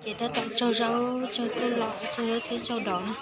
Ces tab tom tsaug zaub, tsaug txuj lom, tsaug zaub txhwb tsaug dov na.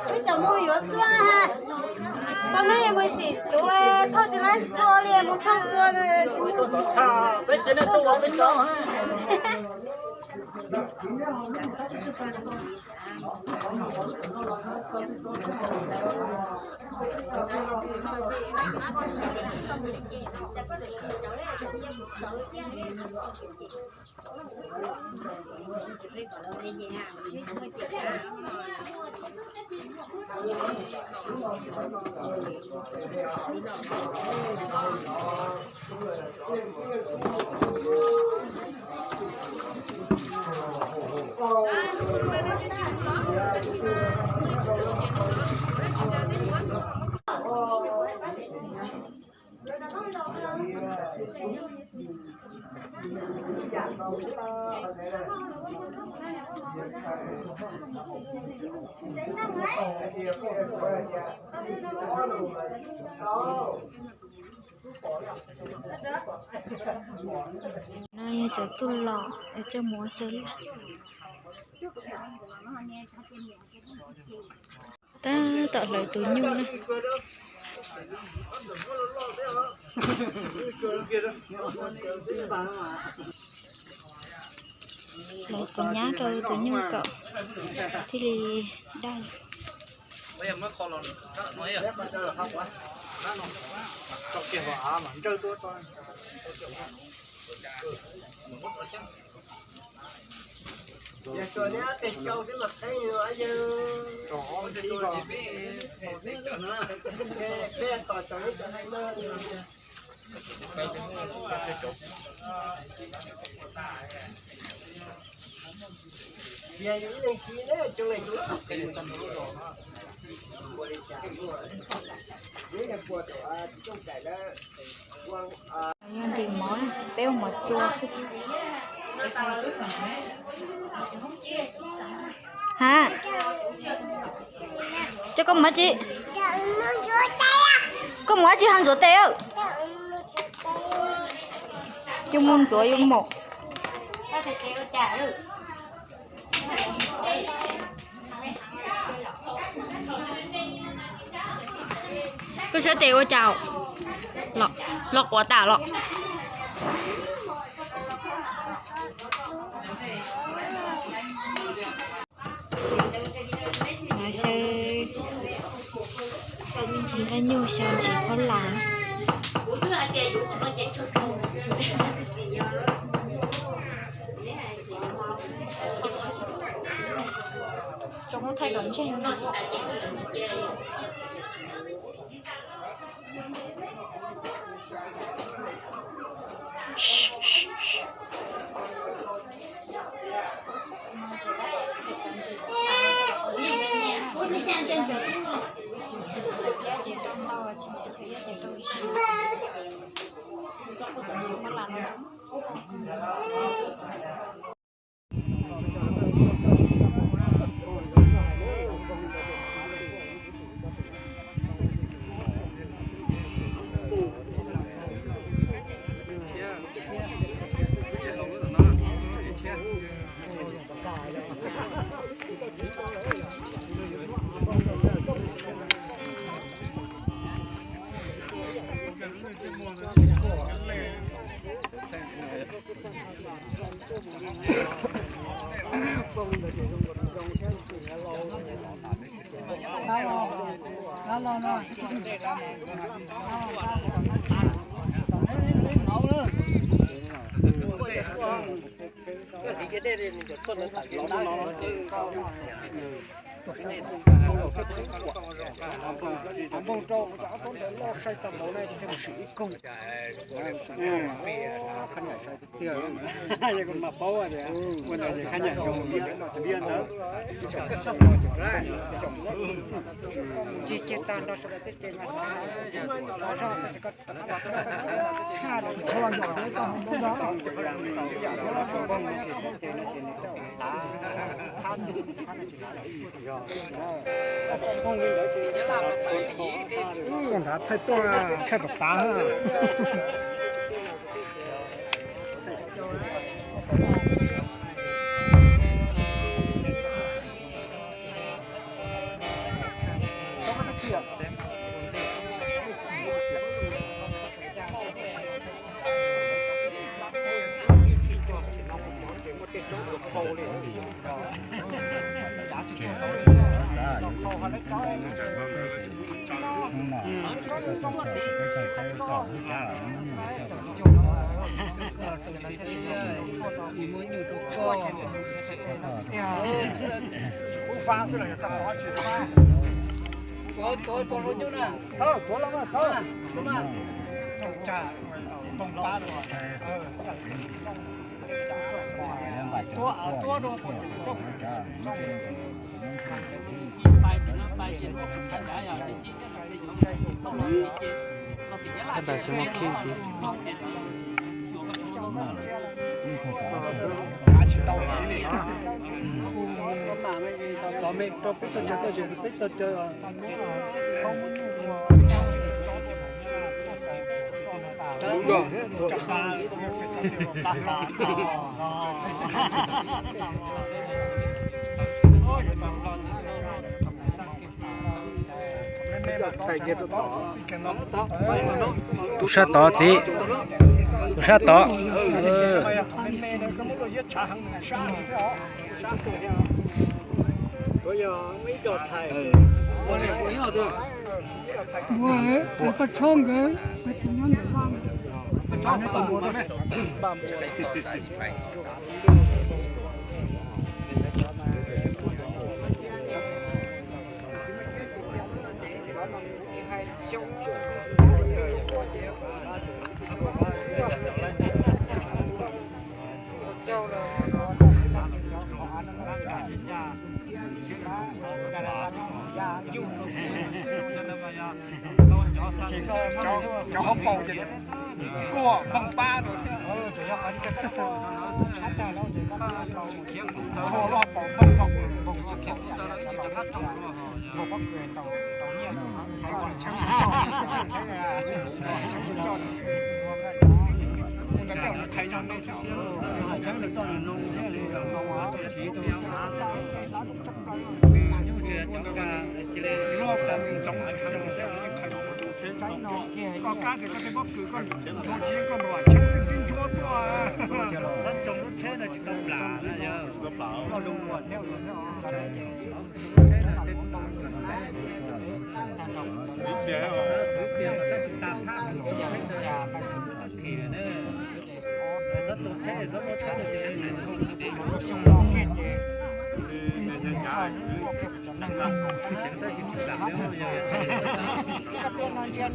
Wb cov mus yuav xua na. Pab neb mus xim xuv, thauj tsis laib xua li, mus thauj xua na. Peb ces nej tuaj ua peb tso. No yog cov txuj lom es coj mus ua xaw laj. Tab tom hlawv tus nyuj na. Hlawv tus nyab rau tus nyuj kom thiaj li daj. Yog ntim mov, peb ua mov cua xwb. Ha, coj koj mus dab tsi? Koj mus dab tsi ho ntxuav tes? Yus mus ntxuav yus mom. Koj saib tes ua cas, los quav tas los? Xyaw, xyaw me ntsis nqaij nyuj, xyaw ntsis khaub lam. Tsoom hmoob thaij kom ntseeg. Npog rau cov ob tug ntawd loj sai tau npaum na, sim ib koog. Khab nyam sai tiag tiag, yog mas paub tias ua ntawd ces khab nyam zoo li lawv no ces liaj ntawd. Tsis cia tag nrho sawv daws tej ces mas tag zog tab sis koj tshaj los tsis tau npaum no ces no ces nws tav phab no ces Koj nrad thaij tuaj thaij tom tav. Tab sis muaj khib ntxiv. Los me rau peb txog caw, txog caw peb txog caw. Tus sab tod txiv, tus sab tod. Ua, koj txhob nkawd, koj tsis nyob ntawm vaj. Cov hauv paus ces kuaj npog pab rau thiab. Kuaj lub hauv paus npog npog npog. Koj kab tias koj tej pob kws koj nrug tsis yeej koj nrug tsheb xwb twb ntsuab tuaj. Txhob tsoo lub tsheb no tsis tau plam na yog.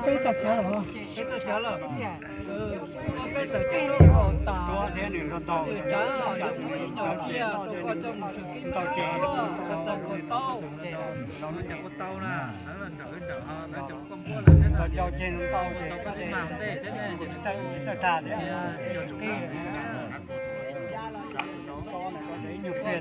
Peb txog chaw lawm. Peb txawm coj lub hauv tas, tsawv yog muaj ib nyuag cia, koj coj mus sw kib tau ces txawm kuj tau. Tau cau ces tau ces tsis txawj tag thiab. Ib nyuag pliag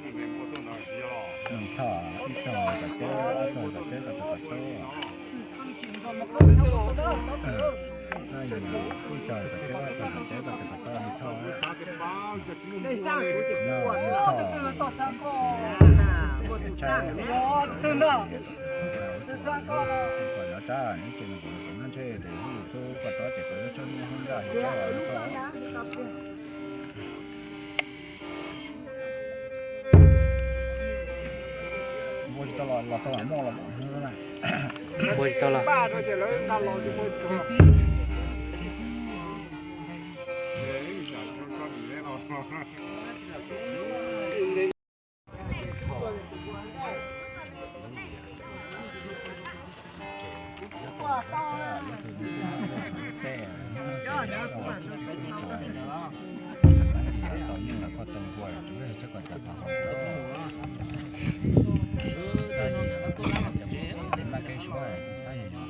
Thoj ib txog kom ceb, ob txog kom ceb, kom txog kom tau. Ib txog kom ceb, ob txog kom ceb, kom txog kom tau, thoj. Thoj. Kom nyob tsab, nyob tsev, nyob ntshe tes hu txhub koj rov ces koj yuav tshuaj muaj hoob ntsaj hauv tsab los. Npua tsis tau los, los tau los muaj los. Npua tsis tau los. Tau yeej los koj tau npua lawm, tus lej txhob kom txav pov hauv. Txhob yog cov maj keb suab, txhob yog.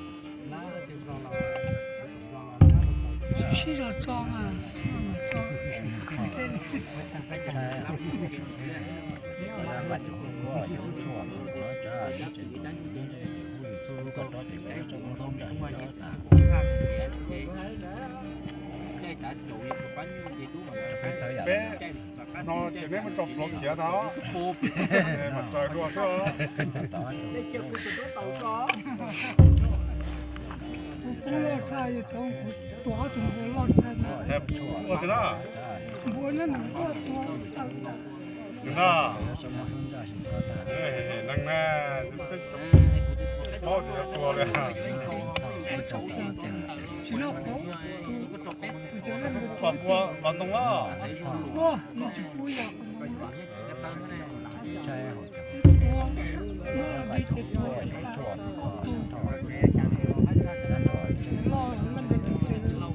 Sib zog tso mas, tso. Peb no ces neb muab tso pluav khiav tau, mas tsaws dua xwb. Kuv pub loj tshaj, yog thaum kuv tuav ob tug npua loj tshaj na. Ua twg na? Npua nyob nws npua tuav tag. Nws na? Neeg na, paub tias yuav tuag li. Tsis noj qhauv, tus, tus cov npua los ntoo na. Npua, nws tsis pub yog qhov ntoo. Ua, muab li ces tuag, tus, tus loj loj ntawd tus ces, yuav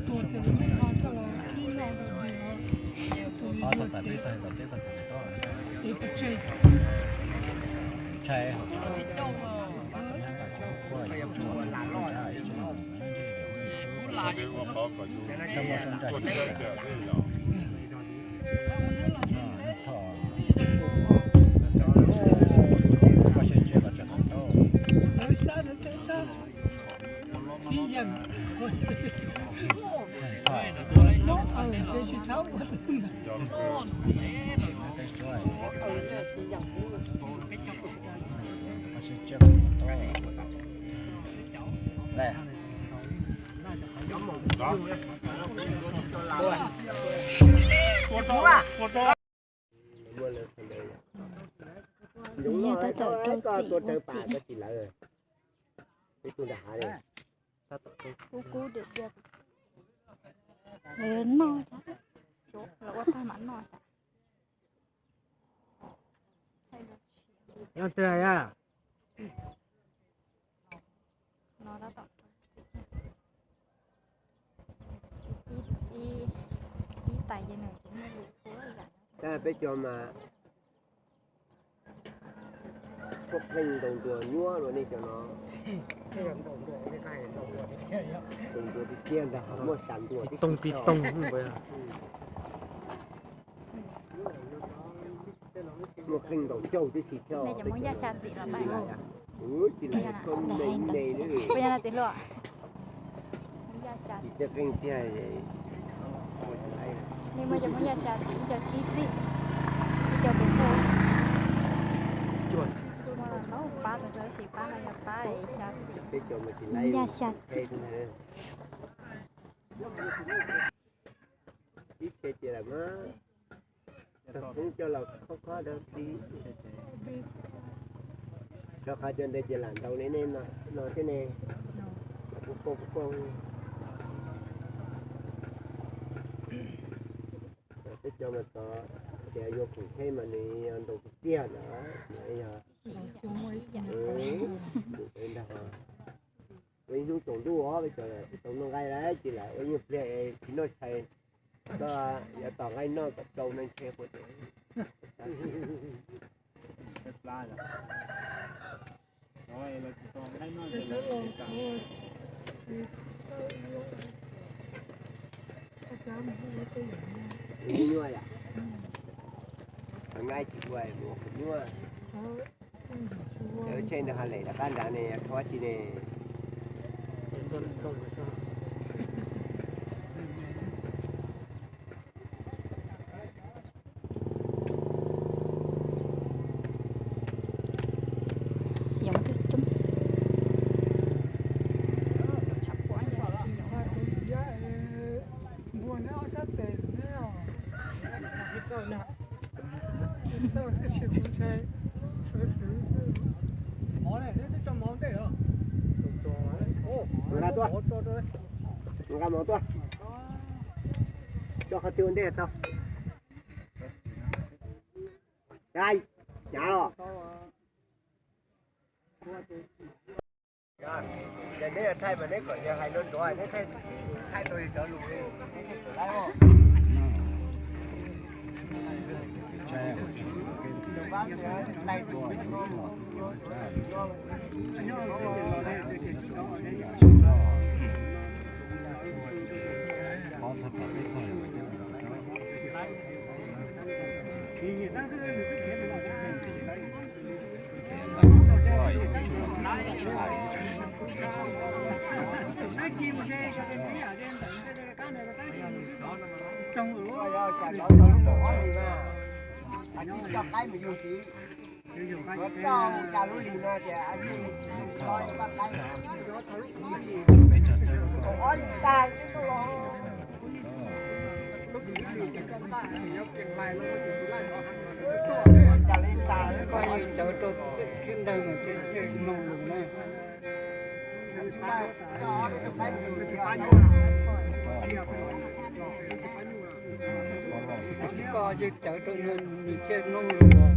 tuag ces muab nqa coj los kib noj rau li os. Tus li yog ces, es pes tsawg. Nyiaj tab tom rau txim ua txiv. Kub kub diam diam. Lawv noj, lawv ua tag mam noj. Nyob twg ya? Ib tais ces nws kuj muaj lus ua yam. Tab peb cov mas pheej ntaus nruas nyuaj rau nej cov no. Ntaus nruas tiag tiag ntag, muaj sam nruas tib toog tib toog. Muaj qeej ntaus caug tib si thiab. Tsis laij, tsis laij, txiv hluas. Tsis txawj qeej tiag. Nej muab cov Hmoob Yaj Xya txiv ib co tsib txij, ib co pes tsawg. Pab tsis pab no yog pab xya txiv. Hmoob Yaj Xya txiv. Ib txhia ces lawm mas txog Hmoob coj los khob khob dab tsi. Rau qhov cov ntawd ces lam ntaus li nej no thiab ne. Kuv poob kuv poob. Peb cov mas txog tias yuav khoom theb mas nws ntaus tiag tiag na. Yog ua ib hnub tsaus ntuj os, peb cov tau noj nqaij lawm ces lam ua ib nyuag pliag es tsis noj tshais, koj yuav tos nqaij noj kom tsau no ntshe puas tau. Nyuaj yom. Nqaij tsis ua mus ua nyuaj. Cov tsheb ntawd ho lem rov qab nrad ne, thov tsis ne. Nqa tuaj, nqa mov tuaj, coj qhov twg ua ntej tau. Hnyav los. Ces neb thaij mas neb kom yog hais nrov nrov, neb thaij tau yog cov lus li, neb thaij tau laib os. Cov qaib mus yug tid, yuav rau cas lub lig no ces ib pab qaib, ob lig tag xwb tuaj los. Cas li tas, koj yeej cawv rau txij ntawd mas ntshe mloog lus na. Koj yeej cawv rau nws, nws thiaj mloog lus.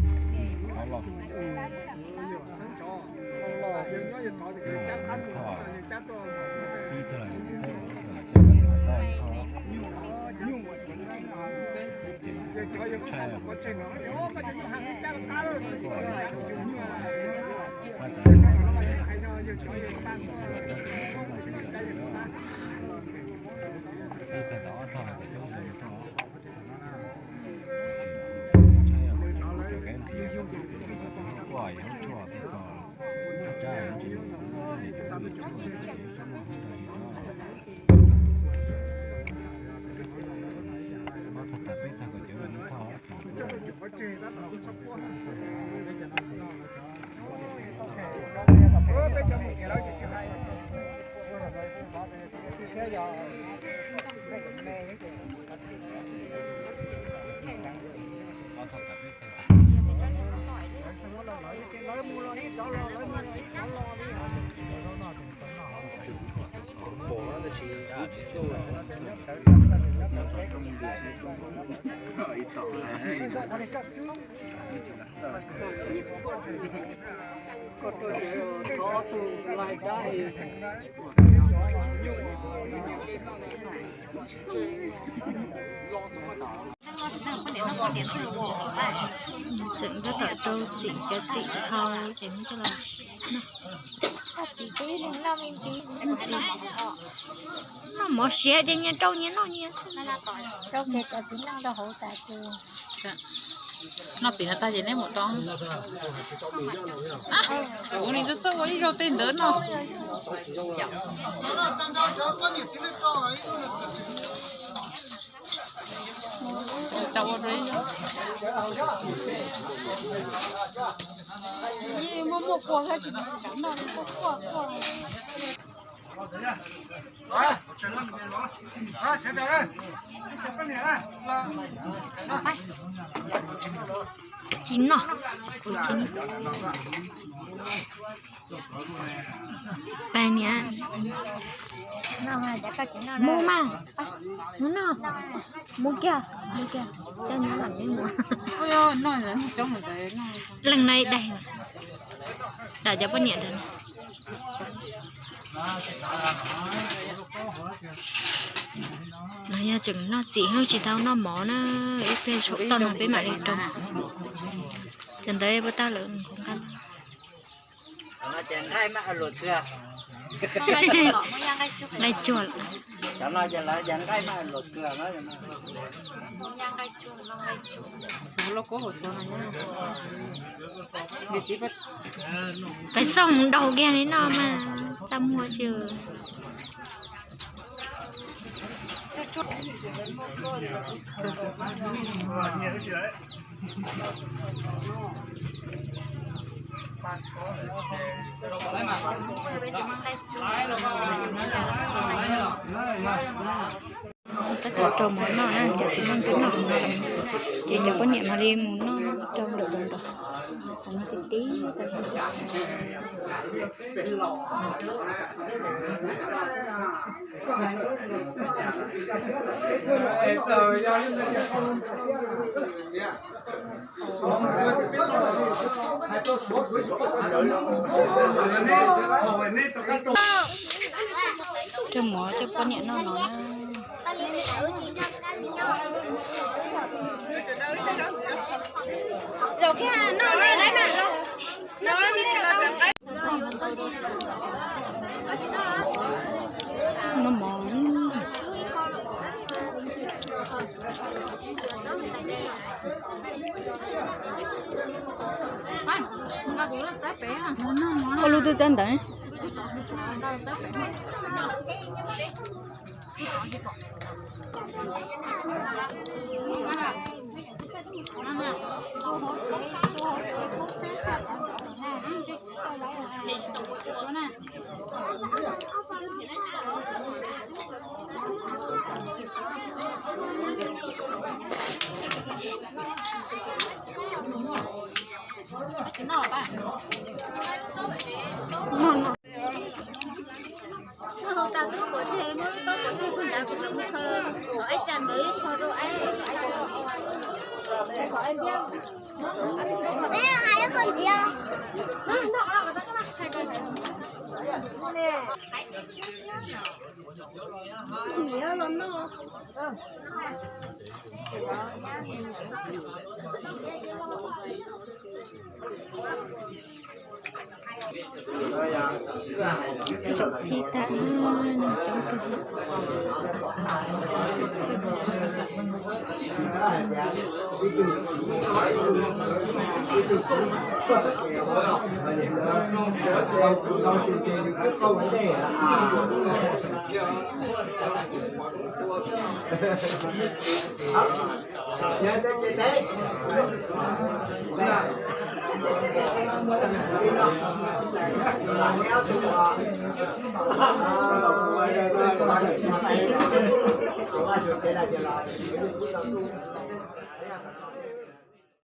Tseem tab tom rau txim cov txim dhau ces muab coj los noj. Noj mov siav ces nyias rau nyias noj nyias. Noj txim no tag ces neb mus rau. Kuv nim txawj txawj ua ib zaug tej ntawd no. Tau ua rau ib zaug. Tsis yeej muaj muaj kua thiab tsis noj quaj quaj. Tsis noj, kuv tsis noj. Pais niam. Mus mas, mus noj, mus kiag, mus kiag, coj nyob lam neb mus. Leej no ib daig, dam cov poj niam ntawd. No yog tseem noj txim, tsis tau noj mov na, ib pliag tau no peb mam li rau. Cov ntawd puas tag lawm nqaij. Nqaij tsuag lawm. Qais xauj mus daus kiag li no mas txaj muag tsis. Tab tom rau mov noj na, cov txiv neej twb noj hauv no lawm, ces cov poj niam mam li mus noj rau nraum zoov nraud. Hauv no tib tib. Rau mov coj poj niam noj no na. Noj mov. Ua lub twb txab ntawd. Zaum txhij tag na, neeg coob kawg li. Yog tej ces teb. Tus Vaj Tswv kev lawm ces los,